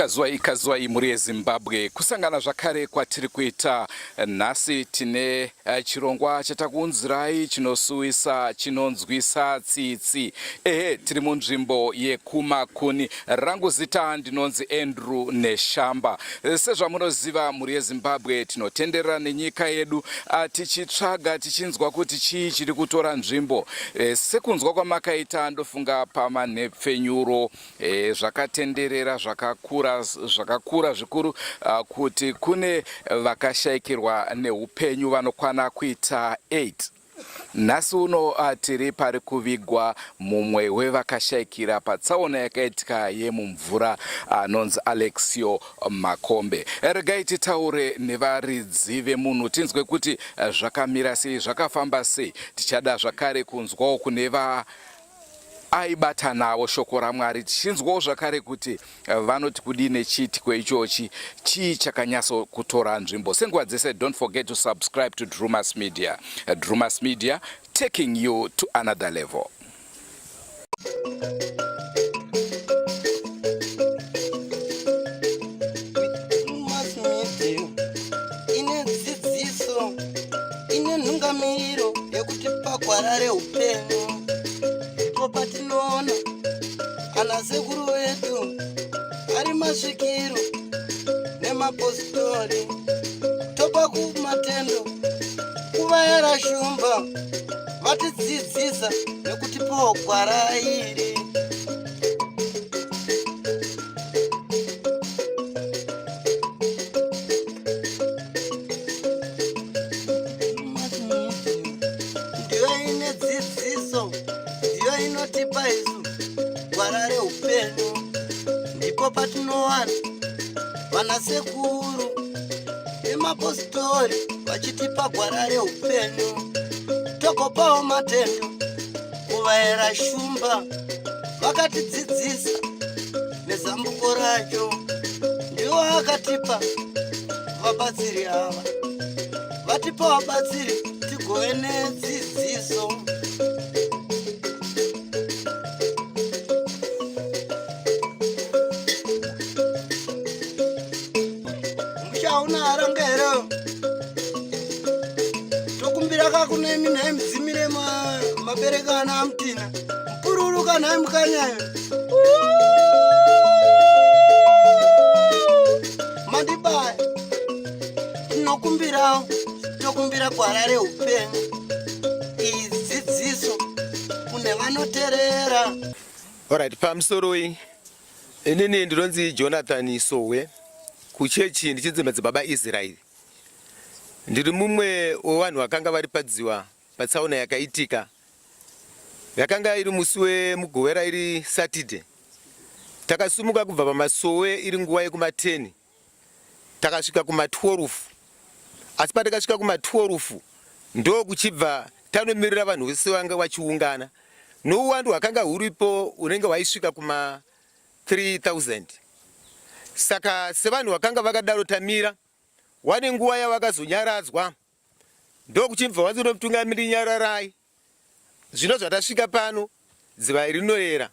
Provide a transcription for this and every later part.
Kazuwai kazuwai mhuri yeZimbabwe, kusangana zvakare kwatiri kuita nhasi. Tine chirongwa chatakuunzirai chinosuwisa, chinonzwisa tsitsi. Ehe, tiri munzvimbo yekuMakuni. Rangu zita ndinonzi Andrew Neshamba. Sezvamunoziva mhuri yeZimbabwe, tinotenderera nenyika yedu tichitsvaga, tichinzwa kuti chii chiri kutora nzvimbo. Sekunzwa kwamakaita, ndofunga pamanhepfenyuro zvakatenderera zvakakura zvakakura zvikuru kuti kune vakashaikirwa neupenyu vanokwana kuita 8. Nhasi uno tiri pari kuvigwa mumwe wevakashaikira patsaona yakaitika yemumvura anonzi Alexio Makombe. Regai titaure nevaridzi vemunhu tinzwe kuti zvakamira sei, zvakafamba sei. Tichada zvakare kunzwawo kune va aibata navo shoko raMwari, tichinzwawo zvakare kuti vanoti kudii nechiitiko ichochi, chii chakanyatso kutora nzvimbo. Senguva dzese, don't forget to subscribe to Drumas Media. Drumas Media, taking you to another level. Drumas Media ine dzidziso, ine nhungamiro yekutipa gwara reupenyu. Ndipo patinoona ana sekuru vedu ari masvikiro nemapositori, topa kumatendo kuvayera shumba vatidzidzisa nekutipawo gwara iri. Ndiyo ine dzidziso, ndiyo inotipa isu gwara reupenyu. Ndipo patinowana vana sekuru nemapositori vachitipa gwara reupenyu, togopawo matendo kuvaera shumba vakatidzidzisa nezambuko racho. Ndiwo akatipa vabatsiri ava, vatipa vabatsiri tigove nedzidziso. Musha hauna haranga here? Tokumbira kakunemi nhai mudzimire mabereka ana amutina mupururu kanhai mukanyayo mandibaya. Tinokumbirawo, tokumbira gwara reupenyu, iyi dzidziso kune vanoterera. Alright, pamusoroi, inini ndinonzi Jonathan Sowe, kuchechi ndichinzi Madzibaba Israel. Ndiri mumwe wevanhu vakanga vari padziwa patsaona yakaitika. Yakanga iri musi weMugovera, iri Saturday. Takasumuka kubva pamasowe iri nguva yekuma 10, takasvika kuma 12. Asi patakasvika kuma 12 ndokuchibva tanomirira vanhu vese vanga vachiungana, nouwandu hwakanga huripo unenge hwaisvika kuma 3000. Saka sevanhu vakanga vakadaro tamira, wane nguva yavakazonyaradzwa ndokuchibva vanzi nomutungamiri, nyararai, zvino zvatasvika pano dziva rinoyera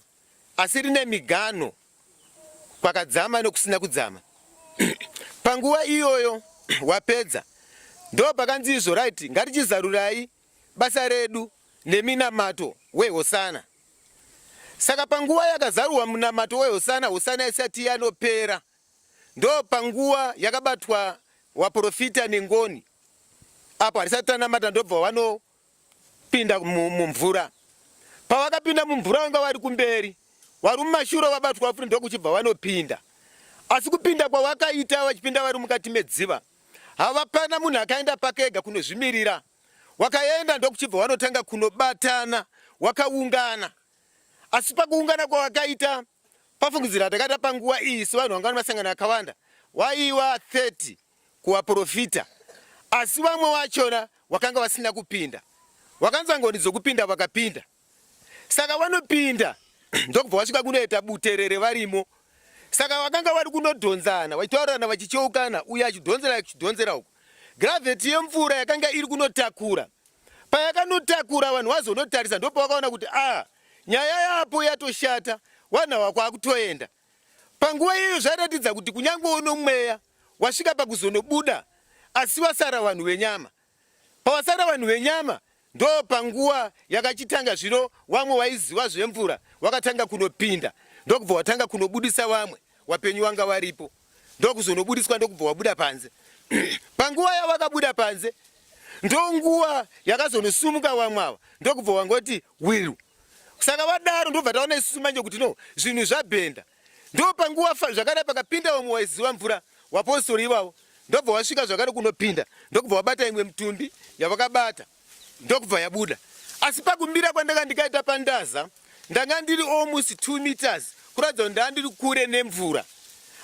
asi rine miganho kwakadzama nokusina kudzama. Panguva iyoyo wapedza ndo pakanzi izvo, right, ngatichizarurai basa redu neminamato wehosana. Saka panguva yakazarurwa munamato wehosana, hosana isati yanopera, ndo panguva yakabatwa waprofita nengoni apo hatisati tanamata, ndobva vanopinda mumvura. Pavakapinda mumvura, vanga vari kumberi, vari mumashure vabatwa futi, ndokuchibva vanopinda. Asi kupinda kwavakaita, vachipinda vari mukati medziva, havapana munhu akaenda pake ega kunozvimirira. Wakaenda ndokuchibva vanotanga kunobatana wakaungana. Asi pakuungana kwavakaita, pafungidzira takaita panguva iyi sevanhu vanga vamasangano akawanda, waiva 30 kuvaprofita, asi vamwe vachona wakanga vasina kupinda, wakanzwa ngoni dzokupinda vakapinda. Saka vanopinda ndokubva vasvika kunoita buterere varimo. Saka vakanga vari kunodhonzana, vachitaurirana, vachicheukana, uyo achidhonzera achidhonzera uku. Gravheti yemvura yakanga iri kunotakura, payakanotakura vanhu vazonotarisa, ndopavakaona kuti a ah, nyaya yapo yatoshata, vanhu ava kwakutoenda. Panguva iyoyo zvairatidza kuti kunyange uno mweya wasvika pakuzonobuda asi wasara vanhu venyama. Pawasara vanhu venyama ndo panguva yakachitanga zvino wamwe waiziva zvemvura wakatanga kunopinda ndokubva watanga kunobudisa wamwe wapenyu wanga waripo ndokuzonobudiswa ndokubva wabuda panze. Panguva yawakabuda panze ndonguva yakazonosumuka wamwe ava ndokubva wangoti wiru. Saka vadaro ndobva taona isusu manje kuti no zvinhu zvabhenda. Ndopanguva zvakadai pakapinda vamwe waiziva mvura wapostori ivavo ndobva wasvika zvakare kunopinda ndokubva wabata imwe mutumbi yavakabata ndokubva yabuda. Asi pakumira kwandanga ndikaita pandaza ndanga ndiri almost 2 meters kuratidza kuti ndanga ndiri kure nemvura.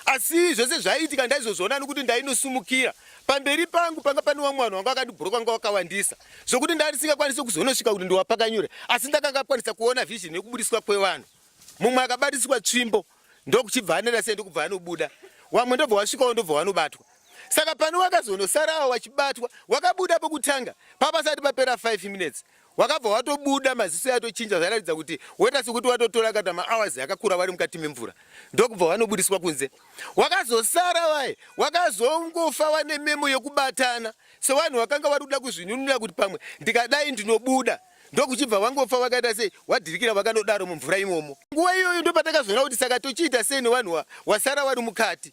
Asi zvese zvaiitika ndaizozviona nekuti ndainosumukira pamberi pangu panga pane vamwe vanhu vanga vakandibhuroka vanga vakawandisa zvokuti ndanga ndisingakwanisi kuzonosvika kuti ndiwapakanyure asi ndakanga kwanisa kuona vision yekubudiswa kwevanhu. Mumwe akabatiswa tsvimbo ndokuchibva anoita sei ndokubva anobuda wamwe ndobva wasvikawo ndobva wanobatwa saka pane wakazonosarawo wachibatwa wakabuda pokutanga papasati papera 5 minutes wakabva watobuda maziso yatochinja zvairatidza kuti woita sekuti watotora kana mahours akakura vari mukati memvura ndokubva wanobudiswa kunze wakazosara vaye wakazongofa wane memo yekubatana sevanhu vakanga vari kuda kuzvinunura kuti pamwe ndikadai ndinobuda ndokuchibva vangofa vakaita sei wadhirikira vakanodaro mumvura imomo. Nguva iyoyo ndopatakazoona kuti saka tochiita sei nevanhu wasara vari mukati.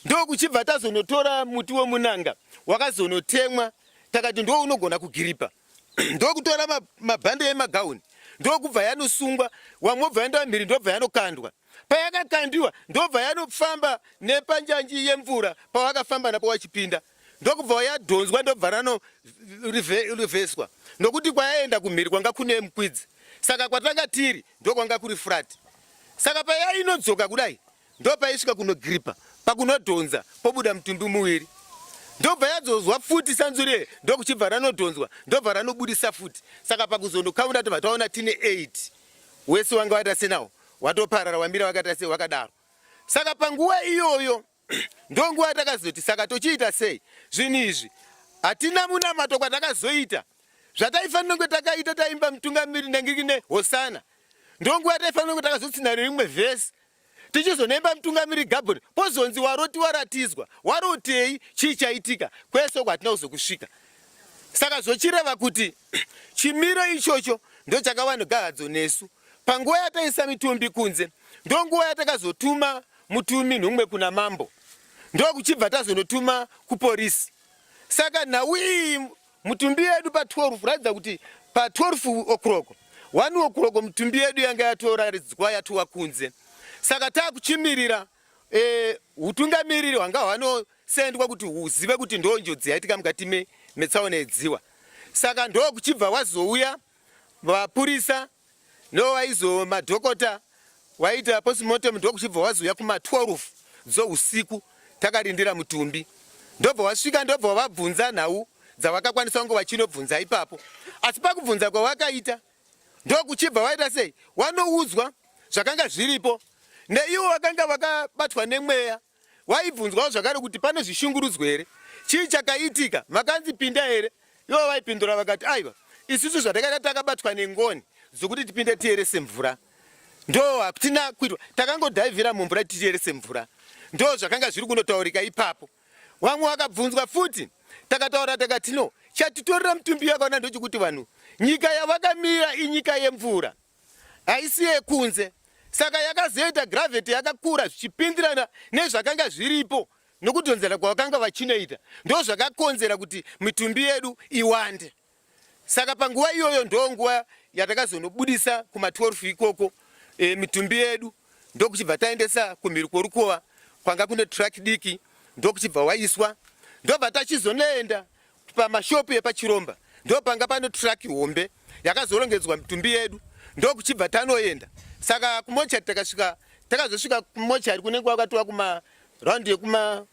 Ndokuchibva tazonotora muti wemunanga wakazonotemwa takati ndo unogona kugiripa ndokutora mabhande emagauni ndokubva yanosungwa wamwe obva yaenda mhiri ndobva yanokandwa payakakandiwa ndobva yanofamba nepanjanji yemvura pawakafamba napo wachipinda ndokubva yadhonzwa ndobva ranorivheswa nokuti kwayaenda kumhiri kwanga kune mukwidzi saka kwatanga tiri ndokwanga kuri frat saka payainodzoka kudai ndopaisvika kunogiripa pakunodhonza pobuda mutumbi muviri ndobva yadzozwa futi sanzuri ndokuchibva ranodhonzwa ndobva ranobudisa futi saka pakuzonokaunda tobva taona tine 8 wese wanga waita senawo watoparara wamira wakaita sei wakadaro saka panguva iyoyo ndonguva yatakazoti saka tochiita sei zvinhu izvi hatina munamato kwatakazoita zvataifanira kunge takaita taimba mutungamiri ndangirine hosana ndonguva yataifanira kunge takazotsina rimwe vhesi tichizonoimba mutungamiri gabhoni pozonzi waroti waratidzwa warotei chii chaitika kwese uko hatina kuzokusvika saka zvochireva kuti chimiro ichocho ndochakava negahadzo nesu panguva yataisa mitumbi kunze ndonguva yatakazotuma mutumi nhumwe kuna mambo ndokuchibva tazonotuma kuporisi saka nhau iyi mutumbi yedu pa12 ratidza kuti pa12 o'clock 1 o'clock mutumbi yedu yanga yatoraridzwa yatova kunze saka takuchimirira e, hutungamiriri hwanga hwanosendwa kuti huzive kuti ndo njodzi yaitika mukati metsaona yedziwa saka ndokuchibva wazouya vapurisa ndowaizo madhokota waita postmortem ndokuchibva wazouya kuma 12 dzousiku takarindira mutumbi ndobva wasvika ndobva wavabvunza nhau dzavakakwanisa kunge vachinobvunza ipapo asi pakubvunza kwavakaita ndokuchibva waita sei wanoudzwa zvakanga zviripo neivo vakanga vakabatwa nemweya Waibvunzwawo zvakare kuti pane zvishungurudzwa here? Chii chakaitika? Makanzi pinda here? Ivo vaipindura vakati aiwa, isusu zvatakaita takabatwa nengoni dzokuti tipinde tiyerese mvura. Ndo hatina kuitwa, takangodhaivhira mumvura tichiyerese mvura. Ndo zvakanga zviri kunotaurika ipapo. Vamwe vakabvunzwa futi, takataura takati no, chatitorera mutumbi yakaona ndochekuti vanhu nyika yavakamira inyika yemvura. haisi yekunze saka yakazoita gravity yakakura zvichipindirana nezvakanga zviripo nokudhonzera kwavakanga vachinoita ndozvakakonzera kuti mitumbi yedu iwande saka panguva iyoyo ndo nguva yatakazonobudisa kuma12 ikoko e, mitumbi yedu ndokuchibva taendesa kumhiri kworukova kwanga kune truck diki ndokuchibva waiswa ndobva tachizonoenda Pamashopu epaChiromba ndopanga pane truck hombe yakazorongedzwa mitumbi yedu ndokuchibva tanoenda. Saka kumochari takasvika takazosvika kumochari kunenge kwakatova kuma round yekuma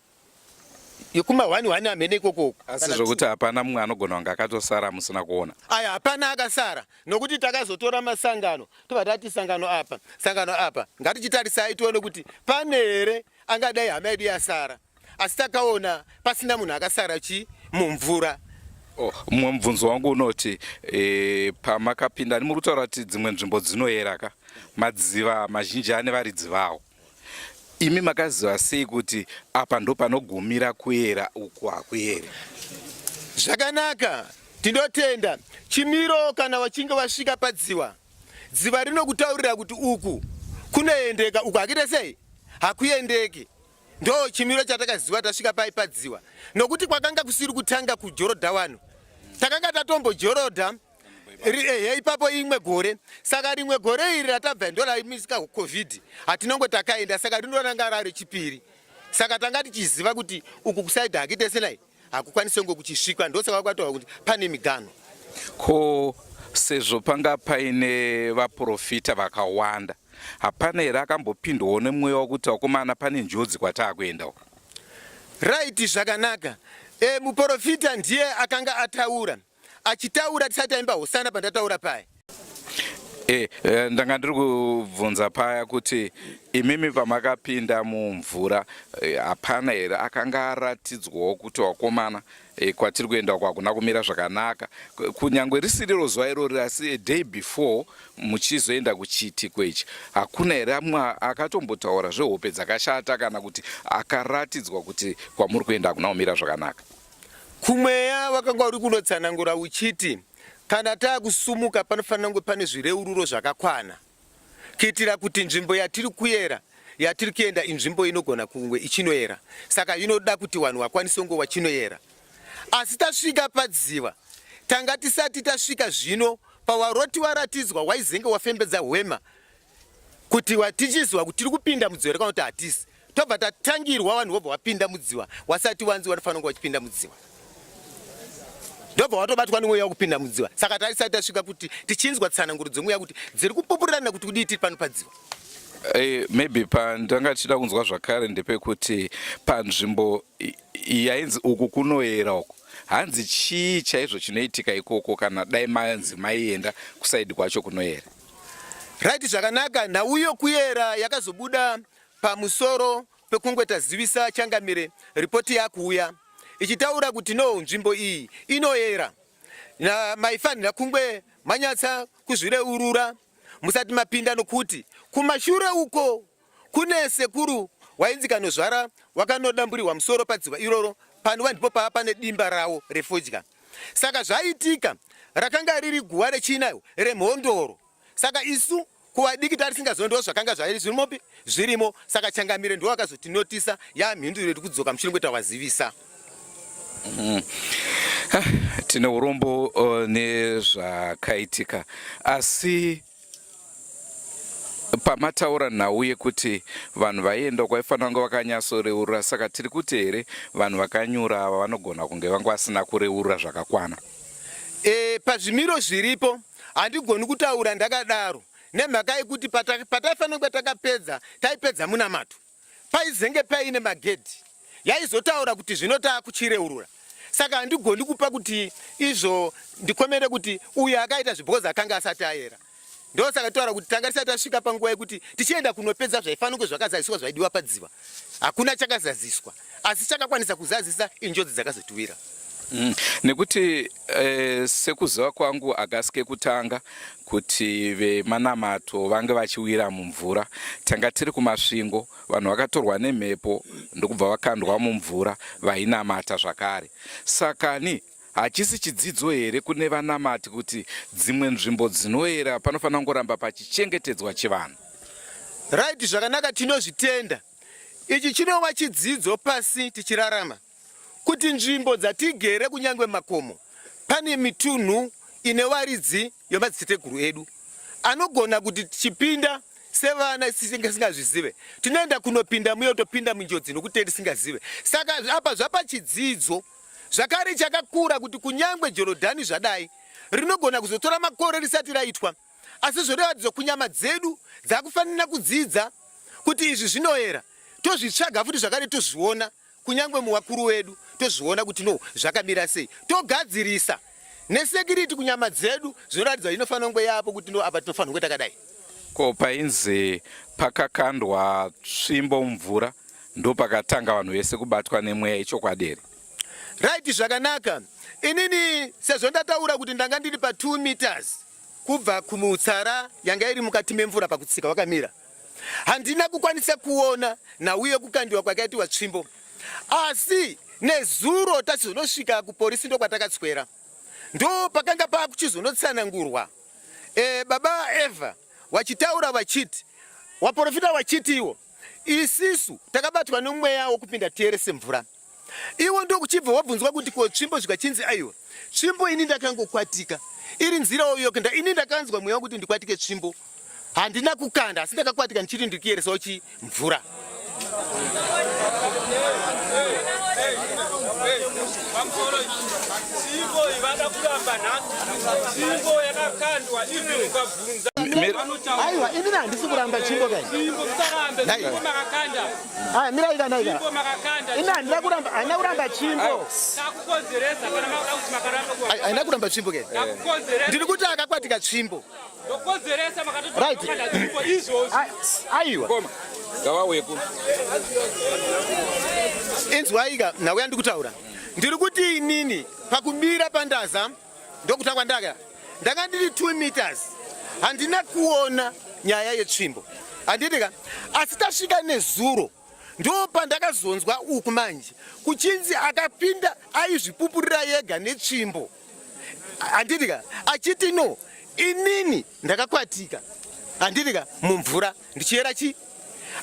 yekuma 1 1 amhene ikoko uko. Asi zvokuti hapana mumwe anogona kunge akatosara musina kuona. Aya hapana akasara nokuti takazotora masangano tobva tati sangano apa sangano apa ngatichitarisai tione kuti pane here angadai hama yedu yasara. asi takaona pasina munhu akasara chi mumvura. Oh, mumwe mubvunzo wangu unoti e, pamakapinda muri kutaura kuti dzimwe nzvimbo dzinoyera ka madziva mazhinji ane varidzi vawo. Imi makaziva sei kuti apa ndopanogumira kuera uku hakuyeri? Zvakanaka, tinotenda. Chimiro kana wachinge wasvika padziwa, dziva rinokutaurira kuti uku kunoendeka, uku hakuite sei, hakuendeki. Ndo chimiro chatakaziva tasvika pai padziwa, nokuti kwakanga kusiri kutanga kujorodha wanu, takanga tatombojorodha ehe ipapo imwe gore. Saka rimwe gore iri ratabva ndoraimisika covid, hatinongo takaenda, saka rinoranga rari chipiri. Saka tanga tichiziva kuti uku kusaidhi hakuite senai, hakukwanise kunge kuchisvikwa, ndosaka kwataura kuti pane miganho. Ko sezvo panga paine vaprofita vakawanda, hapana here akambopindwawo nemweya wekuti vakomana pane njodzi kwataakuenda uku? Right, zvakanaka. Muprofita ndiye akanga ataura, achitaura tisati taimba hosana pandataura paya. Ndanga ndiri kubvunza paya kuti imimi pamakapinda mumvura, hapana here akanga aratidzwawo kuti vakomana, kwatiri kuenda uko hakuna kumira zvakanaka, kunyange risiriro zuva irori, asi a day before muchizoenda kuchiitiko ichi, hakuna here amwe akatombotaura zvehope dzakashata kana kuti akaratidzwa kuti kwamuri kuenda hakuna kumira zvakanaka? Kumweya wakanga uri kunotsanangura uchiti kana taakusumuka panofanira kunge pane zvireururo zvakakwana, kuitira kuti nzvimbo yatiri kuyera, yatiri kuenda inzvimbo inogona kunge ichinoyera, saka inoda kuti vanhu vakwanise kunge vachinoyera. Asi tasvika padziva, tanga tisati tasvika zvino pawaroti waratidzwa waizenge wafembedza hwema kuti tichiziva kuti tiri kupinda mudziva here kana kuti hatisi, tobva tatangirwa, vanhu vobva vapinda mudziva wasati wanzi vanofanira kunge vachipinda mudziva, ndobva watobatwa nemweya wekupinda mudziva. Saka tarisati tasvika kuti tichinzwa tsananguro dzemweya kuti dziri kupupurirana kuti kudii tiri pano padziva. Maybe pandanga tichida kunzwa zvakare ndepekuti panzvimbo yainzi uku kunoyera uku, hanzi chii chaizvo chinoitika ikoko kana dai manzi maienda kusaidi kwacho kunoyera? Right, zvakanaka. Nhau yokuyera yakazobuda pamusoro pekungwe tazivisa changamire, ripoti yakuuya ichitaura kuti no, nzvimbo iyi inoyera, na maifanira kungwe manyatsa kuzvireurura musati mapinda, nokuti kumashure uko kune sekuru wainzi kanozvara wakanodamburirwa musoro padziva iroro, panova ndipo pava pane dimba rawo refodya. Saka zvaitika rakanga riri guva rechina remhondoro, saka isu kuvadiki tarisingaziva ndo zvakanga zvairi zvirimopi zvirimo. Saka changamire ndo vakazotinotisa yamhinduro yedu kudzoka mushure kweta wazivisa. Tine urombo nezvakaitika, asi pamataura nhau yekuti vanhu vaienda kwaifanira kunge vakanyatsoreurura, saka tiri kuti here vanhu vakanyura ava vanogona kunge vanga vasina kureurura zvakakwana? Pazvimiro zviripo handigoni kutaura ndakadaro, nemhaka yekuti pataifanira kunge takapedza, taipedza munamato, paizenge paine magedhi yaizotaura kuti zvino taakuchireurura. Saka handigoni kupa kuti izvo ndikomere kuti uyu akaita zvibhozi akanga asati ayera. Ndosaka taura kuti tanga tisati tasvika panguva yekuti tichienda kunopedza zvaifanira kunge zvakazadziswa zvaidiwa padziva. Hakuna chakazadziswa, asi chakakwanisa kuzadzisa injodzi dzakazotiwira. Nekuti sekuziva kwangu hakasi kekutanga kuti vemanamato vange vachiwira mumvura. Tanga tiri kuMasvingo, vanhu vakatorwa nemhepo ndokubva vakandwa mumvura vainamata zvakare. Sakani hachisi chidzidzo here kune vanamati kuti dzimwe nzvimbo dzinoera panofanira kungoramba pachichengetedzwa chivanhu? Right, zvakanaka, tinozvitenda. Ichi chinova chidzidzo pasi tichirarama kuti nzvimbo dzatigere, kunyange makomo, pane mitunhu ine varidzi yemadziteteguru edu anogona kuti tichipinda sevana tisingazvizive tinoenda kunopinda muyo, topinda munjodzi nokuti tisingazive. Saka apa zvapa chidzidzo zvakare chakakura kuti kunyangwe Jorodhani zvadai rinogona kuzotora makore risati raitwa, asi zvorevatidzo kunyama dzedu dzakufanira kudzidza kuti izvi zvinoera, tozvitsvaga futi zvakare, tozviona kunyange muvakuru vedu, tozviona kuti no, zvakamira sei, togadzirisa nesekiriti kunyama dzedu zvinoratidza inofanira kunge yapo kuti no, apa tinofanira kunge takadai. Ko painzi pakakandwa tsvimbo mumvura ndopakatanga vanhu vese kubatwa nemweya, ichokwadi here? Right, zvakanaka. Inini sezvo ndataura kuti ndanga ndiri pa 2 meters kubva kumutsara yanga iri mukati memvura pakutsika wakamira. Handina kukwanisa kuona nhau yekukandiwa kwakaitiwa tsvimbo, asi nezuro tachizonosvika kuporisi ndokwatakatswera ndo pakanga pakuchizonotsanangurwa e, baba Eva wachitaura vachiti waprofita wachitiwo isisu takabatwa nomweya wokupinda tiyerese mvura iwo ndokuchibva wabvunzwa kuti ko tsvimbo zvikachinzi aiwa tsvimbo ini ndakangokwatika iri nzira yokuenda ini ndakanzwa mweya wekuti ndikwatike tsvimbo handina kukanda asi ndakakwatika ndichiti ndiri kuyeresawo chi mvura Aiwa, inini handisi kuramba tsvimbo kai. Aya, mirai kana ika. Ini handina kuramba, handina kuramba tsvimbo. Haina kuramba tsvimbo ke. Ndiri kuti akakwatika tsvimbo. Right. Aiwa. Ngoma. Ngavauye kuno. Inzwaika nhau yandiri kutaura. Ndiri kuti inini pakumira pandaza ndokuta kwandaka ndanga ndiri 2 meters handina kuona nyaya yetsvimbo handiti ka asi tasvika nezuro ndo pandakazonzwa uku manje kuchinzi akapinda aizvipupurira yega netsvimbo handiti ka achiti no inini ndakakwatika handiti ka mumvura ndichiyera chii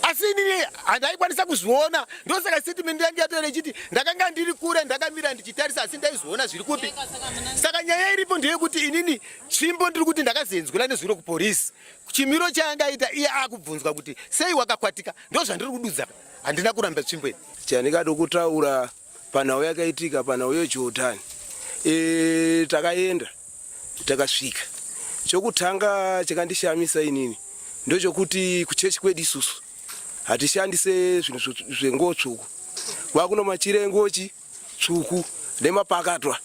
asi inini handaikwanisa kuzviona ndosaka statement yangu yatoera ichiti ndakanga ndiri kure ndakamira ndichitarisa asi ndaizviona zviri kupi saka nyaya iripo ndeyekuti inini tsvimbo ndiri kuti ndakazenzwira nezuro kuporisi chimiro chaanga aita iye akubvunzwa kuti sei wakakwatika ndozvandiri kududza handina kuramba tsvimbo ini chandingada kutaura panhau yakaitika panhau yejordani e, takaenda takasvika chokutanga chakandishamisa inini ndochokuti kuchechi kwedu isusu hatishandise zvinhu zvenguo tsvuku kwakuno machira enguo chi tsvuku nemapakatwa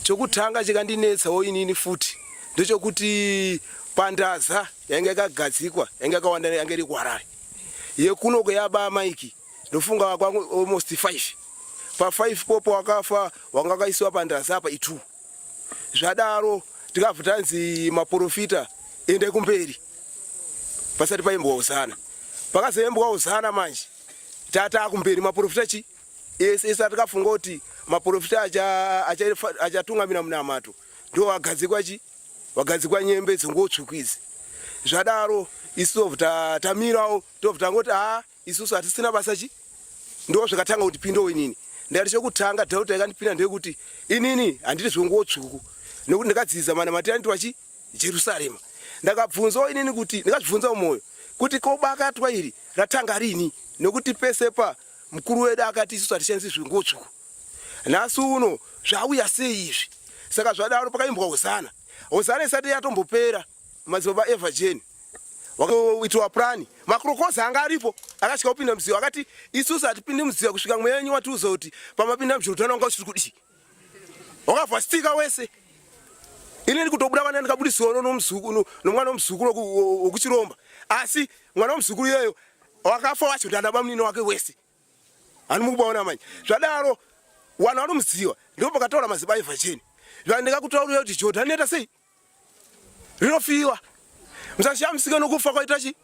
chokutanga chikandinetsawo inini futi ndechokuti pandaza yainge yakagadzikwa yainge yakawanda yange iri kuharare yekunoko yaba maiki ndofunga kwangu almost 5 pa 5 popo wakafa wanga wakaisiwa pandaza apa i2 zvadaro tikabva tanzi maporofita ende kumberi pasati paimbwa hosana pakazoimbwa hosana manje tata kumberi maporofita chi ese ese atikafunga kuti maporofita achatungamira munamato ndo wagadzikwa chi wagadzikwa nyembe dzenguo tsvuku idzi zvadaro isu tobva tamirawo tobva tangoti haa isusu hatisina basa chi ndo zvakatanga kuti pindowo inini ndikati chekutanga dhauta yakandipinda ndeyekuti inini handiti zvenguo tsvuku nekuti ndakadzidza manamati anitwa chi Jerusarema. Ndakabvunzawo inini kuti ndakazvibvunza mumwoyo kuti ko bakatwa iri ratanga rini nekuti pese pa mukuru wedu akati isusu hatishandisi zvenguo tsvuku. Nhasi uno zvauya sei izvi? Saka zvadaro pakaimbwa hosana. Hosana isati yatombopera madzibaba Eva Jane wakaitwa prani makurokoza anga aripo akasvika kupinda mudziyo akati isusu hatipindi mudziyo kusvika mweya wenyu watiudza kuti pamapinda mujorudhani wanga uchiri kudii wakavhastika wese ini ndikutobuda vana ndikabudisiwa nomwana womuzukuru wokuchiromba asi mwana womuzukuru iyeyo wakafa wacho ndana bamunini wake wese hani mukubaona manje zvadaro wana vanomuziva ndipo pakataura maziba evhacheni zvandingakutaurira kuti jodhani inoita sei rinofiwa musashamisike nokufa kwaita chi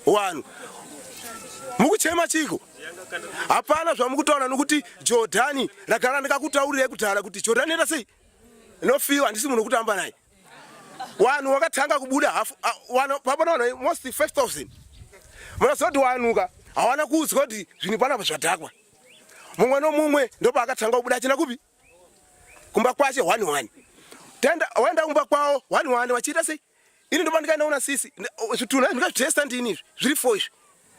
wanhu mukuchema chiko hapana zvamukutaura nokuti jordhani ndagara ndikakutaurirai kudhara kuti jordhani inoita sei inofiwa handisi munhu wekutamba naye wanhu wakatanga kubuda hafu papana vanhu most 5000 munoziva kuti wanhuka hawana kuudzwa kuti zvinhu panapa zvadhakwa mumwe nomumwe ndopaakatanga kubuda achina kupi kumba kwache one one tenda waenda kumba kwawo one one wachiita sei ini ndopa ndikaenda kuna sisi zvitunha ndikazvitesta ndini izvi zviri fo izvi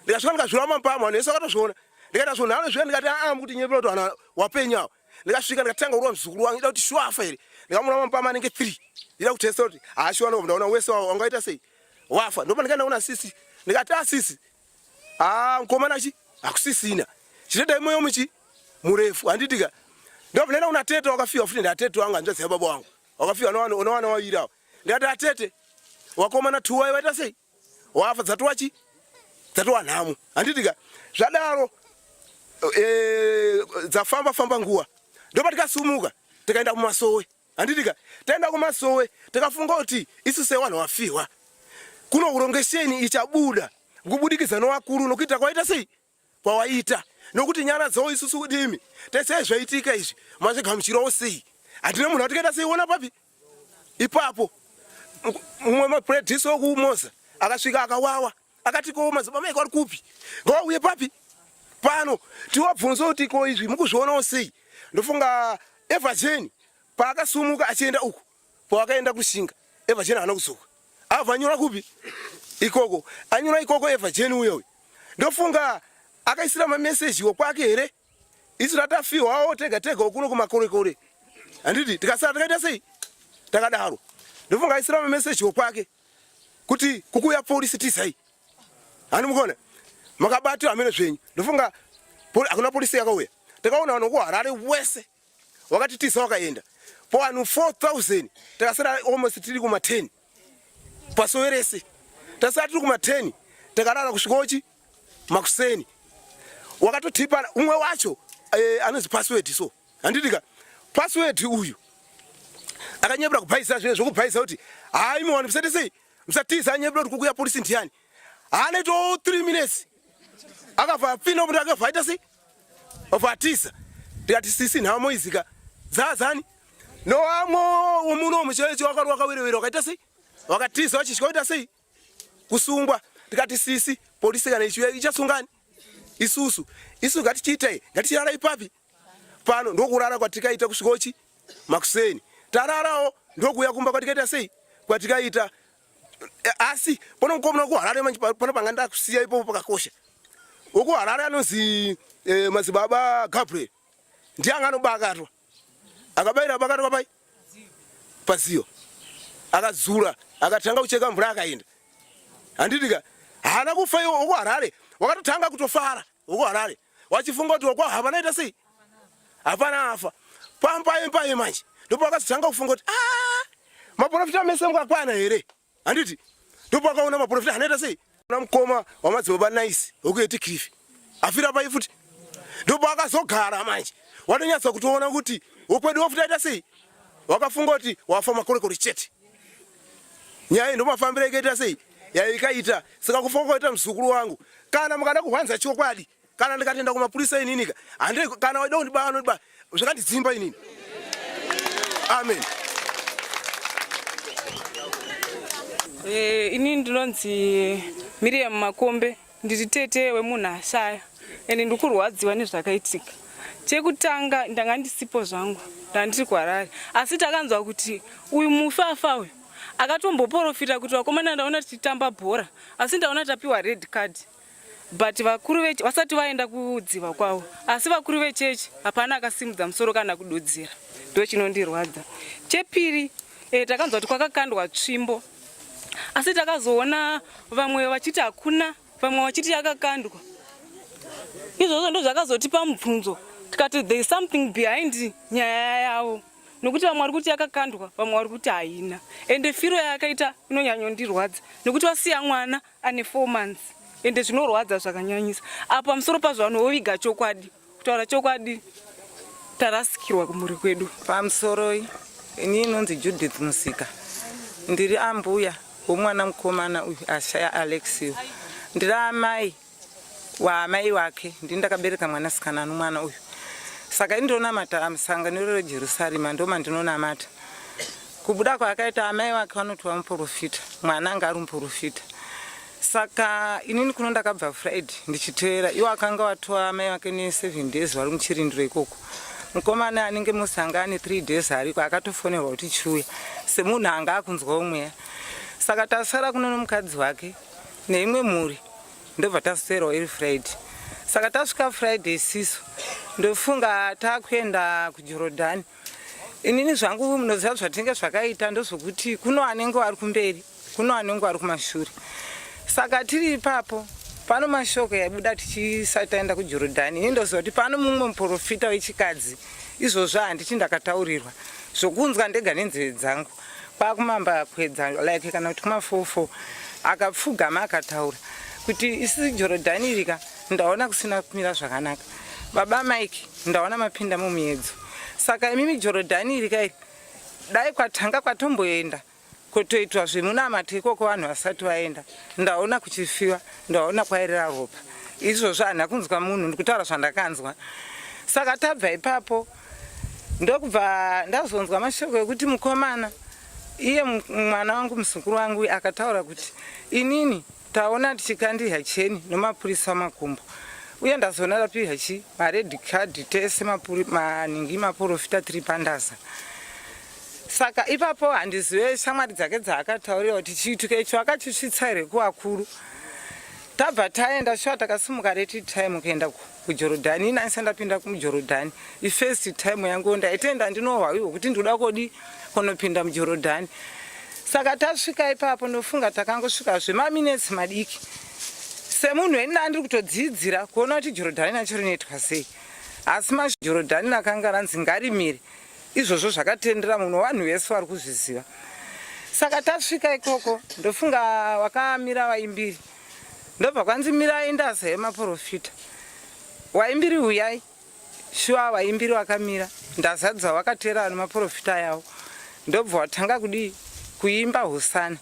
ndikasvika ndikazvirova mapama vanhu vese vakatozviona ndikaita zvonhano zviya ndikati aa mukuti nyepera kuti vanhu wapenyu awa ndikasvika ndikatanga kurova muzukuru wangu ida kuti shuwa afa here ndikamurova mapama anenge three ndida kutesta kuti haashuwa ndobva ndaona wese wangaita sei wafa ndopa ndikaenda kuna sisi ndikati a sisi Ah, mkomana chi hakusisina chitendai moyo muchi murefu handitika ndobva ndaenda kuna tete wakafiwa futi ndatete wangu hanzvadzi yababa wangu wakafiwa unowana waviri avo ndikati atete wakomana tuwai waita sei wafa dzatowa chi dzatowa nhamo handitika zvadaro e, dzafamba famba nguva ndopa tikasumuka tikaenda kumasowe Handitika taenda kumasowe tikafunga kuti isu sevanhu vafiwa kuno urongesheni ichabuda. Kubudikidza nowakuru nokuita kwaita sei kwawaita nokuti nyara dzawo isusu kudimi tese zvaitika izvi mazvigamuchirawo sei hatina munhu atikaita sei ona papi ipapo mumwe mapredisi wekumoza akasvika akawawa akati ko madzibaba maiko ari kupi ngawauye papi pano tiwabvunze kuti ko izvi mukuzvionawo sei ndofunga evhajeni paakasumuka achienda uku pawakaenda kushinga evhajeni haana kudzoka abva anyura kupi ikoko anyura ikoko evhajeni uyo uyo ndofunga akaisira mameseji wokwake here isu tatafiwawo tega tega kuno kumakorekore handiti tikasara takaita sei takadaro ndofunga aisira mameseji wokwake kuti kukuya polisi tizai hani mukona makabatwa hamene zvenyu ndofunga hakuna polisi yakauya takaona vanhu kuharare wese wakatitiza wakaenda po vanhu 4000 takasara almost tiri kuma 10 pasowe rese tasara tiri kuma 10 takarara kusvikochi makuseni wakatotipa umwe wacho eh, anonzi password so handitika password uyu akanyepera kubhaisa zve zvokubhaisa kuti hayi muwani musati sei musatiza anyepera kuti kukuya polisi ndiyani haana to 3 minutes akabva apinda kuti akabva aita sei obva atiza ndikati sisi nhamo izika dzazani nowamwe womuno muchechi wakari wakawerewera wakaita sei wakatiza wachitya kuita sei kusungwa ndikati sisi polisi kana ichiuya ichasungani isusu isu ngatichiitai ngatichirara ipapi pano ndokurara kwatikaita kusvikochi makuseni tararawo ndokuuya kumba kwatikaita sei kwatikaita eh, asi pano mukomana wekuharare manje pano panga ndakusiya ipopo pakakosha wekuharare anonzi eh, madzibaba gabriel ndiye anga anobakatwa akabayira bakatwa pai paziyo akadzura akatanga kucheka mvura akaenda handitika haana kufa iwo wekuharare wakatotanga kutofara wekuharare wachifunga kuti wekwa hapana ita sei hapana afa pambaye mbaye manje ndipo akazotanga kufunga kuti ah, maprofita mese mukakwana here handiti ndipo akaona maprofita anoita sei na mukoma wamadzibaba nice wekueti cliff afira pai futi ndipo akazogara manje watonyatsa kutoona kuti wokwedu wafuti aita sei wakafunga kuti wafa makorekore chete nyaya ndomafambiro ikaita sei yaikaita saka kufa kwaita muzukuru wangu kana mukada kuhwanza chokwadi kana ndikatenda kumapurisa ininika hande kana waida kundibaya anondibaya zvakandidzimba inini amen eh, ini ndinonzi miriam makombe ndiri tete wemunhu ashaya ende ndikurwadziwa nezvakaitika chekutanga ndanga ndisipo zvangu ndandiri kuharare asi takanzwa kuti uyu mufi afa uyu akatomboporofita kuti vakomana ndaona tichitamba bhora asi ndaona tapiwa red card but vakuru veche vasati vaenda kudziva kwavo asi vakuru vechechi hapana akasimudza musoro kana kududzira ndo chinondirwadza chepiri e, takanzwa kuti kwakakandwa tsvimbo asi takazoona vamwe vachiti hakuna vamwe vachiti yakakandwa izvozvo ndo zvakazotipa mubvunzo tikati there is something behind nyaya yavo nokuti vamwe vari kuti yakakandwa vamwe vari kuti haina ende firo yayakaita inonyanyondirwadza nokuti vasiya mwana ane 4 months ende zvinorwadza zvakanyanyisa apa pamusoro pazvo vanhu voviga chokwadi kutaura chokwadi tarasikirwa kumhuri kwedu pamusoroi ini inonzi judith musika ndiri ambuya womwana mukomana uyu ashaya alexio ndiri amai waamai wake ndini ndakabereka mwanasikana nomwana uyu saka ini ndonamata musangano rejerusarema ndomandinonamata kubuda kwaakaita amai wake vanoti vamuporofita mwana anga ari muporofita saka inini kuno ndakabva friday ndichiteera iwo akanga watoa amai vake neseven days vari muchirindiro ikoko mukomana anenge musi anga ane three days ariko akatofonerwa kuti chiuya semunhu anga akunzwawo mweya saka tasara kuno nomukadzi wake neimwe mhuri ndobva taswerawo iri friday saka tasvika friday sisu ndofunga takuenda kujorodhani inini zvangu munoziva zvatinenge zvakaita ndozvokuti kuno anenge ari kumberi kuno anenge ari kumashure saka tiri ipapo pano mashoko yaibuda tichisati taenda kujorodhani ini ndoziva kuti pano mumwe muprofita wechikadzi izvozvo handiti ndakataurirwa zvokunzwa ndega nenzeve dzangu kwakumamba kwedza like kana kuti kumafofo akapfugama akataura kuti isi jorodhani irika ndaona kusina kumira zvakanaka baba mike ndaona mapinda mumuedzo saka imimi jorodhani irika iri dai kwatanga kwatomboenda Kotoitwa zvemunamato ikoko vanhu vasati vaenda. Ndaona kuchifiwa, ndaona kwaerera ropa. Izvozvo handina kunzwa munhu, ndikutaura zvandakanzwa. Saka tabva ipapo ndokubva ndazonzwa mashoko ekuti mukomana iye mwana wangu muzukuru wangu akataura kuti inini Taona tichikandiha cheni nomapurisa makumbo uye ndazoona tapiha chi mared card tese mapuri, maningi maporofita tiri pandaza saka ipapo handizive shamwari dzake dzaakataurira kuti chiitiko icho akachisvitsa here kuvakuru tabva taenda shuwa takasimuka reti time kuenda kujorodhani ini andisa ndapinda kumujorodhani ifirst time yangu ndaitenda ndinohwa ihwo kuti ndinoda kodi kunopinda mujorodhani saka tasvika ipapo ndofunga takangosvika zvemaminetsi madiki semunhu eni ndandiri kutodziidzira kuona kuti jorodhani nacho rinoitwa sei asi majorodhani nakanga ranzi ngarimire izvozvo zvakatendera munhu vanhu vese vari kuzviziva saka tasvika ikoko ndofunga wakamira vaimbiri ndobva kwanzi mirai ndaza yemaporofita waimbiri huyai shuwa vaimbiri vakamira ndazadza vakateera vanhu maporofita yavo ndobva watanga kudii kuimba hosana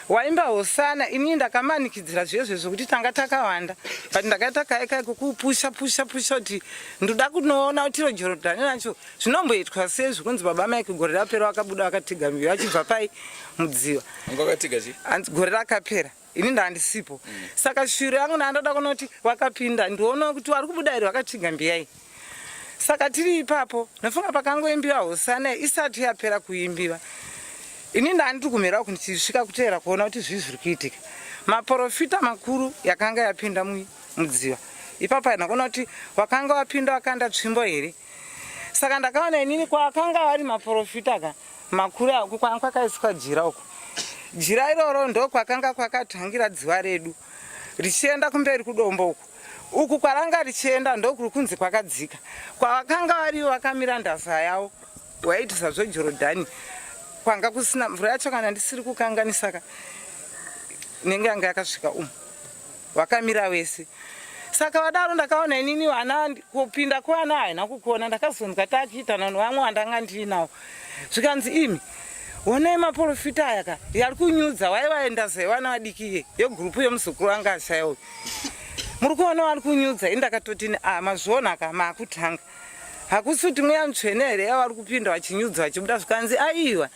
waimba hosana inini ndakamanikidzira zviye zvekuti tanga takawanda but ndakaita kaye kaye kukupusha pusha pusha kuti ndoda kunoona kuti iro jorodhani racho zvinomboitwa sei zvekunzi baba mike gore rapera vakabuda vakatiga mbiyo vachibva pai mudziva gore rakapera ini ndandisipo mm. saka shuviro yangu ndandoda kuona kuti wakapinda ndioona kuti wari kubuda here wakatsviga mbiyai saka tiri ipapo nofunga pakangoimbiwa hosana isati yapera kuimbiwa ini ndandiri kumhera uku ndichisvika kuteera kuona kuti zvii zviri kuitika maporofita makuru yakanga yapinda mudziva ipapo haina kuona kuti wakanga wapinda wakanda tsvimbo here saka ndakaona inini kwakanga vari maporofita ka makuru ako kwanga kwakaiswa jira uko jira iroro ndokwakanga kwakatangira dziva redu richienda kumberi kudombo uku uku kwaranga richienda ndokuri kunzi kwakadzika kwavakanga varivo vakamira ndaza yavo waitisa zvejorodhani kwanga kusina mvura yacho kana ndisiri kukanganisaka nenge yanga yakasvika umu Wakamira wese. Saka vadaro ndakaona inini vana kupinda kwana haina kukona ndakazonzwa takuitana nevamwe vandanga ndiinawo zvikanzi imi honai maporofita aya ka yari kunyudza wai vaenda zai vana vadiki iye yegurupu yemuzukuru anga ashaya uyu muri kuona vari kunyudza ini ndakatoti a ah, mazviona ka maakutanga hakusi kuti mweya mutsvene here yavari kupinda vachinyudza vachibuda zvikanzi aiwa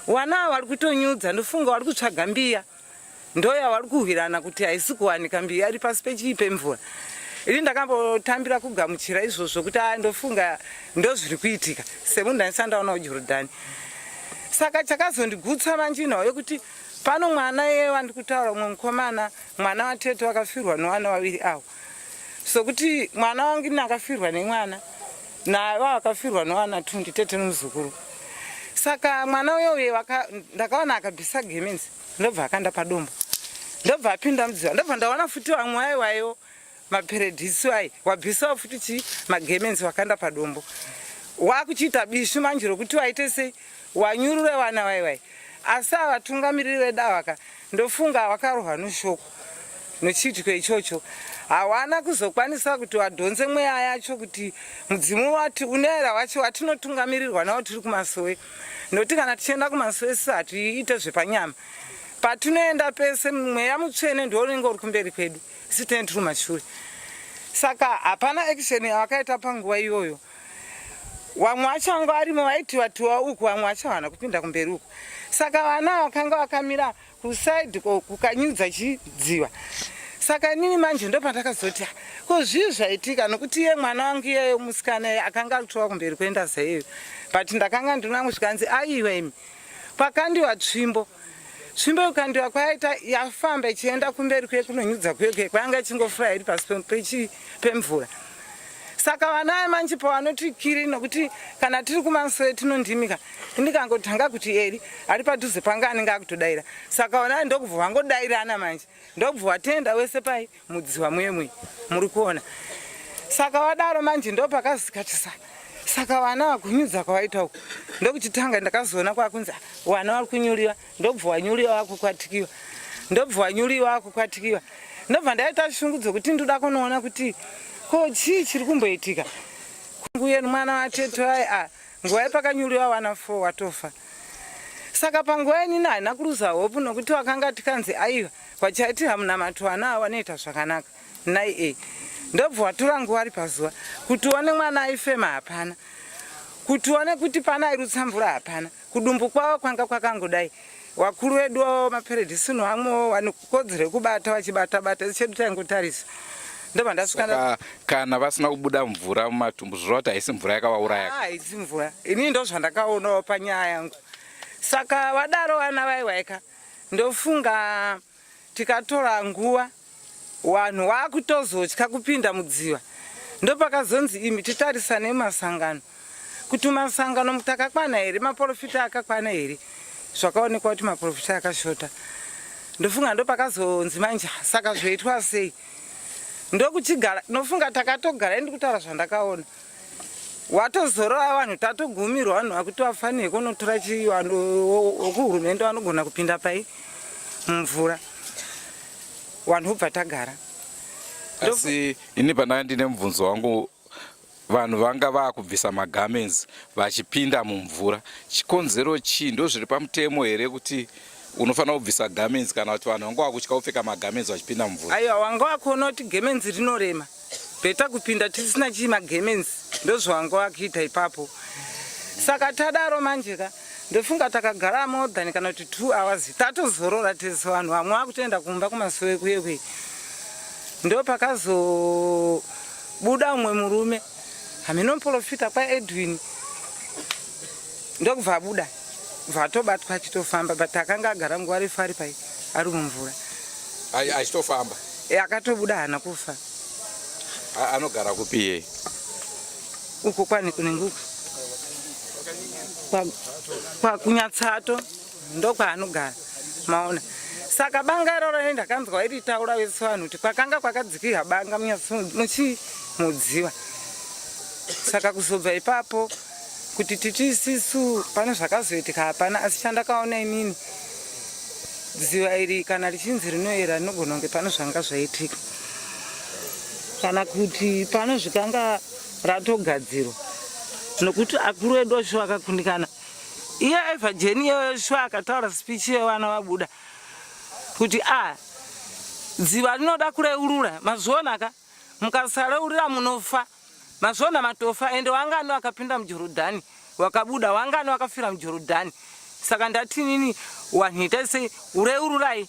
wana ava vari kutonyudza ndofunga vari kutsvaga mbiya ndoyavari kuhwirana kuti haisi kuwanika mbiya iri pasi pechii pemvura ini ndakambotambira kugamuchira izvozvo kuti a ndofunga ndozviri kuitika semunhu ndaisa ndaonawo jorodhani saka chakazondigutsa manje nhau yekuti pano mwana iye wandikutaura umwe mukomana mwana watete wakafirwa nevana vaviri avo sokuti mwana wangu ini akafirwa nemwana navo akafirwa nevana tu nditete nomuzukuru saka mwana uyo uye ndakaona akabvisa gemenzi ndobva akanda padombo ndobva apinda mudziva ndobva ndaona futi vamwe vaiwayo maperedhisi vai wabvisawo futi chii magemenzi wakanda padombo wakuchiita bishu manje rokuti waite sei wanyurure vana vaiwai asi avatungamiriri vedu avaka ndofunga vakarohwa noshoko nochiitiko ichocho hawana kuzokwanisa kuti wadhonze mweya yacho kuti mudzimu wati unoera wacho watinotungamirirwa nawo tiri kumasowe nokuti kana tichienda kumasowe isu hatiite zvepanyama patinoenda pese mweya mutsvene ndiwo unenge uri kumberi kwedu isu tinenge tiri kumashure saka hapana action yavakaita panguva iyoyo vamwe vacho vanga varimo vaitiwa tiwa uku vamwe vacho havana kupinda kumberi uku saka vana vakanga vakamira kusaidi kukanyudza chidziva saka inini manje ndopandakazoti ah, ko zvii zvaitika nokuti iye mwana wangu iyeyo musikana iye akanga akutova kumberi kuenda zaiyo but ndakanga ndinamwe zvikanzi aiwa imi pakandiwa tsvimbo tsvimbo ikandiwa kwayaita yafamba ichienda kumberi kuye kunonyudza kuye kuye kwayanga ichingofura iri pasi pemvura saka vana vemanje pavanoti kiri nokuti kana tiri kumasowe tinondimika ndikangotanga kuti eri ari padhuze panga anenge akutodaira saka vana ndokubva vangodairana manje ndokubva watenda wese pai mudziwa muye muye muri kuona saka vadaro manje ndopakazikatisa saka vana vakunyudza kwavaita uku ndokuchitanga ndakazoona kwakunzi ah, vana vari kunyuriwa ndobva wanyuriwa wakukwatikiwa ndobva wanyuriwa wakukwatikiwa ndobva ndaita shungu dzokuti ndoda kunoona kuti ko chii chiri kumboitika kunguye mwana watete ai a ah, nguva yepakanyuriwa vana four watofa. Saka panguva inini haina kuruza hope nokuti wakanga tikanzi aiwa vachaitira munamato vana ava vanoita zvakanaka nai e ndobva watora nguva ari pazuva kuti uone mwana aifema hapana kuti uone kuti pana airutsa mvura hapana kudumbu kwavo kwanga kwakangodai wakuru vedu avo maperedhisini vamwewo vane kodzero yekubata vachibata bata chedu taingotarisa ndobva ndasvika kana vasina kubuda mvura mumatumbu zvoreva kuti haisi mvura yakavauraya ah, haisi mvura inini ndozvandakaonawo panyaya yangu saka vadaro vana vaiwaika ndofunga tikatora nguva Wanhu wakutozotya kupinda mudziva ndopakazonzi imi titarisane mumasangano kuti mumasangano mutakakwana here maporofita akakwana here zvakaonekwa kuti maporofita akashota ndofunga ndopakazonzi manje saka zvoitwa sei ndokuchigara nofunga takatogara indi kutaura zvandakaona watozorora vanhu tatogumirwa vanhu vakuti vafanire kunotora chii vanhu vokuhurumende vanogona kupinda pai mumvura vanhu vobva tagara asi ini pandanga ndine mubvunzo wangu vanhu vanga vaakubvisa magarments vachipinda mumvura chikonzero chii ndozviri pamutemo here kuti unofanira kubvisa garments kana kuti vanhu vanga vakutya kupfeka magarments vachipinda mumvura aiwa wanga wakuona kuti gemenzi rinorema Better kupinda tisina chii magemenzi ndozvawanga wakuita ipapo. Saka tadaro manje ka ndofunga takagara more than kana kuti 2 hours tatozorora tese vanhu vamwe vakutoenda kumba kumasowe kuye kuye. Ndopakazobuda umwe murume hameno muprofita kwaEdwin ndokubva abuda bva atobatwa achitofamba but akanga agara nguva refu ari pai ari mumvura achitofamba e, akatobuda haana kufa anogara kupi iye uko kwani kunenge uko kwakunyatsato ndokwaanogara maona saka banga iroro ne ndakanzwa iri taura vese vanhu kuti kwakanga kwakadzikira banga muchi mudziva saka kuzobva ipapo kuti titi isisu pane zvakazoitika hapana asi chandakaona inini dziva iri kana richinzi rinoera rinogona kunge pane zvanga zvaitika kana kuti pano zvikanga ratogadzirwa nokuti akuru edu acho akakundikana iye eva jeni iyoyo shuwa akataura speech yevana vabuda kuti a ah, dziva rinoda kureurura mazviona ka mukasareurira munofa Mazviona matofa ende wangani wakapinda muJorodhani wakabuda wangani wakafira muJorodhani saka ndati nini wanhu itai sei ureururai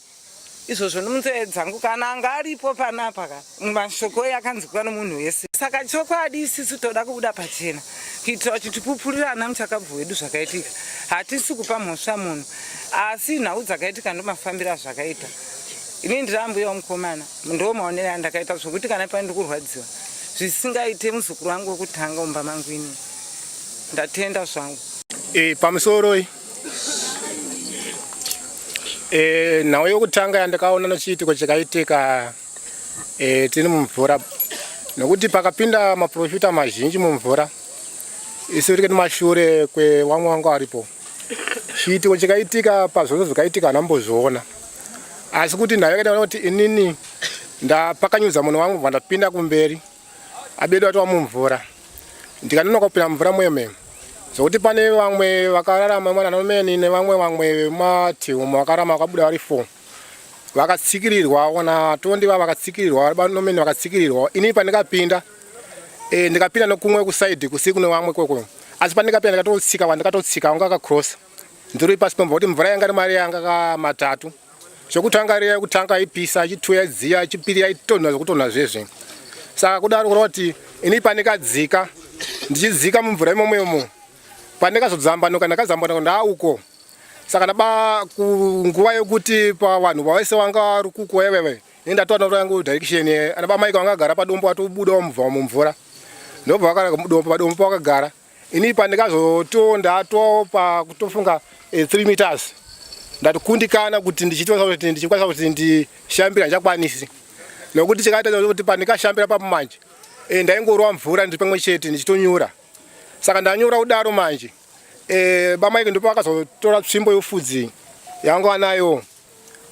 izvozvo nomunzeve dzangu kana anga aripo panapa ka mashoko eyi akanzwikwa nomunhu wese saka chokwadi isisu toda kubuda pachena kuitira kuti tipupurire ana muchakabvu wedu zvakaitika hatisi kupa mhosva munhu asi nhau dzakaitika ndomafambiro azvakaita ini ndiri ambuya womukomana Ndo maonere andakaita zvokuti kana pane ndikurwadziwa zvisingaite muzukuru wangu wekutanga mumba mangu ini ndatenda zvangu. E, pamusoroi e, nhau yokutanga yandakaona nochiitiko chakaitika e, tiri mumvura nokuti pakapinda maprofita mazhinji mumvura isu tiri kumashure kwewamwe wanga waripo chiitiko chikaitika pazvose zvakaitika hana mbozviona asi kuti nhau yakaita kuti inini ndapakanyudza munhu wangu bva ndapinda kumberi abedu atova mumvura ndikanonoka kupinda mumvura muye zvokuti pane vamwe vakararama mwana nomeni nevamwe vamwe vematiumo vakararama vakabuda vari four vakatsikirirwa na tondi va vakatsikirirwa vanomene vakatsikirirwa ini pandikapinda e, ndikapinda nokumwe kusaidi kusi kune vamwe kwekwe asi pandikapinda ndikatotsika wandikatotsika wanga akacrossa ndiri pasi pemvura kuti mvura yanga iri mari yanga ka matatu chokutanga riya yekutanga yaipisa ichituya yaidziya chipiri yaitonha zvekutonha zvezve saka kudaro kureva kuti ini pandikadzika ndichidzika mumvura imomo imomo pandikazodzambanuka ndakazambanuka ndaauko saka ndaba kunguva yekuti pavanhu vavese vanga vari kuko yeveve ini ndatoona kuti yangu direction ana bamaika vanga gara padombo vatobuda mubva mumvura ndobva vakara dombo padombo pavakagara ini pandikazoto ndato pakutofunga 3 eh, meters ndatikundikana kuti ndichitokwanisa kuti ndichikwanisa kuti ndishambira ndichakwanisi nokuti chakaita kuti pandikashambira papo manje eh, ndaingorwa mvura ndiri pamwe chete ndichitonyura saka ndanyura kudaro manje Eh, bamaike ndipo vakazotora tsvimbo yofudzi yanga vanayo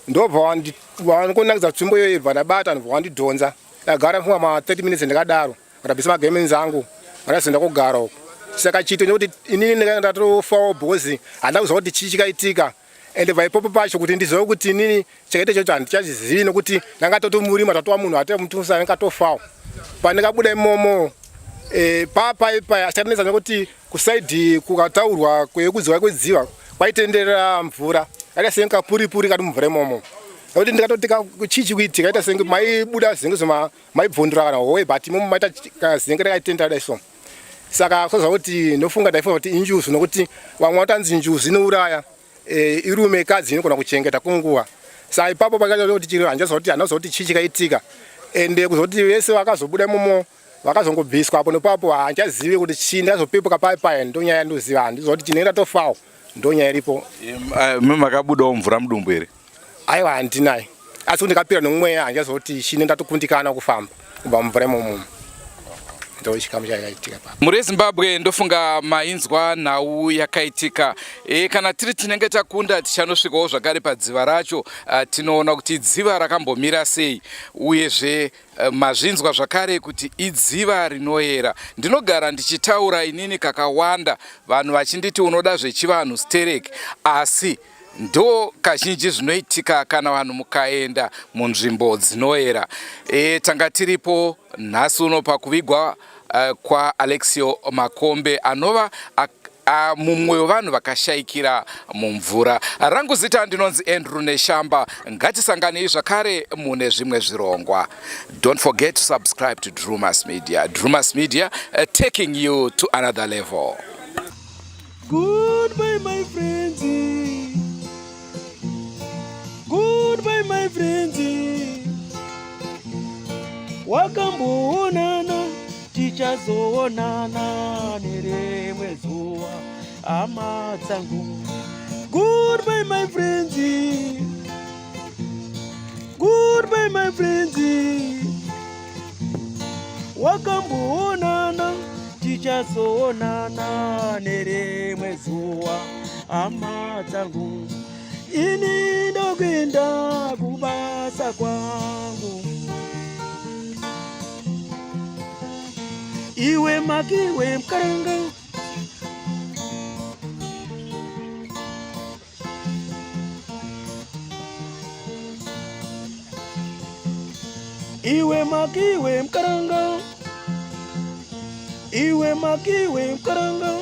ndobva vangonakidza tsvimbo iyoyo bva ndabata ndobva vandidhonza ndagara mfunga ma 30 minutes ndakadaro ndabvisa magemenzi angu ndazoenda kugara uko Saka chiito nekuti inini ndakanga ndatofawo because handina kuziva kuti chii chikaitika ende paipopo pacho kuti ndizive kuti inini chakaita chacho handichachizivi nokuti ndanga totomurima tatova munhu ate mutusa anga tofawo pandikabuda imomo e, papaipai achakanetsa nekuti kusaidhi kukataurwa kwekudziva kwedziva kwaitenderera mvura kaita senge kapuripuri kati mumvura imomo nekuti ndikatoti chii chikuitika kaita senge maibuda zenge zvema maibvundura kana howe but imomo maita kazenge rakaitendera dai so saka kuzoza kuti ndofunga ndaifunga kuti injuzu nokuti vamwe vatanzi njuzu inouraya e, irume kadzi inogona kuchengeta kwenguva saka ipapo pakaita kuti chiro handichaziva kuti handinakuziva kuti chii chikaitika ende kuzoti vese vakazobuda imomo vakazongobviswa apo nepapo handichazivi kuti chii ndazopepuka pai pai ndonyaya yandoziva handiziva kuti chinenge ndatofawo ndonyaya iripo eh, makabudawo mvura mudumbu here aiwa handinayi asi ndikapira nomweya handichaziva kuti chine ndatokundikana kufamba kubva mumvura imomo ndochikamu chakaitika pa mhuri yezimbabwe ndofunga mainzwa nhau yakaitika e, kana tiri tinenge takunda tichanosvikawo zvakare padziva racho tinoona kuti dziva rakambomira sei uyezve e, mazvinzwa zvakare kuti idziva rinoyera ndinogara ndichitaura inini kakawanda vanhu vachinditi unoda zvechivanhu sterek asi Ndo kazhinji zvinoitika kana vanhu mukaenda munzvimbo dzinoera. E, tanga tiripo nhasi uno pakuvigwa uh, kwaAlexio Makombe anova mumwe wevanhu vakashaikira mumvura. Rangu zita ndinonzi Andrew Neshamba. Ngatisanganei zvakare mune zvimwe zvirongwa. Don't forget to subscribe to Drumas Media. Drumas Media uh, taking you to another level. Goodbye my friends. Goodbye my friends. Wakamboonana tichazoonana nerimwe zuva hama dzangu. Goodbye my friends. Goodbye my friends. Wakamboonana tichazoonana nerimwe zuva hama dzangu. Ini ndokuenda kubasa kwangu. Iwe makiwe mkaranga Iwe makiwe mkaranga Iwe makiwe mkaranga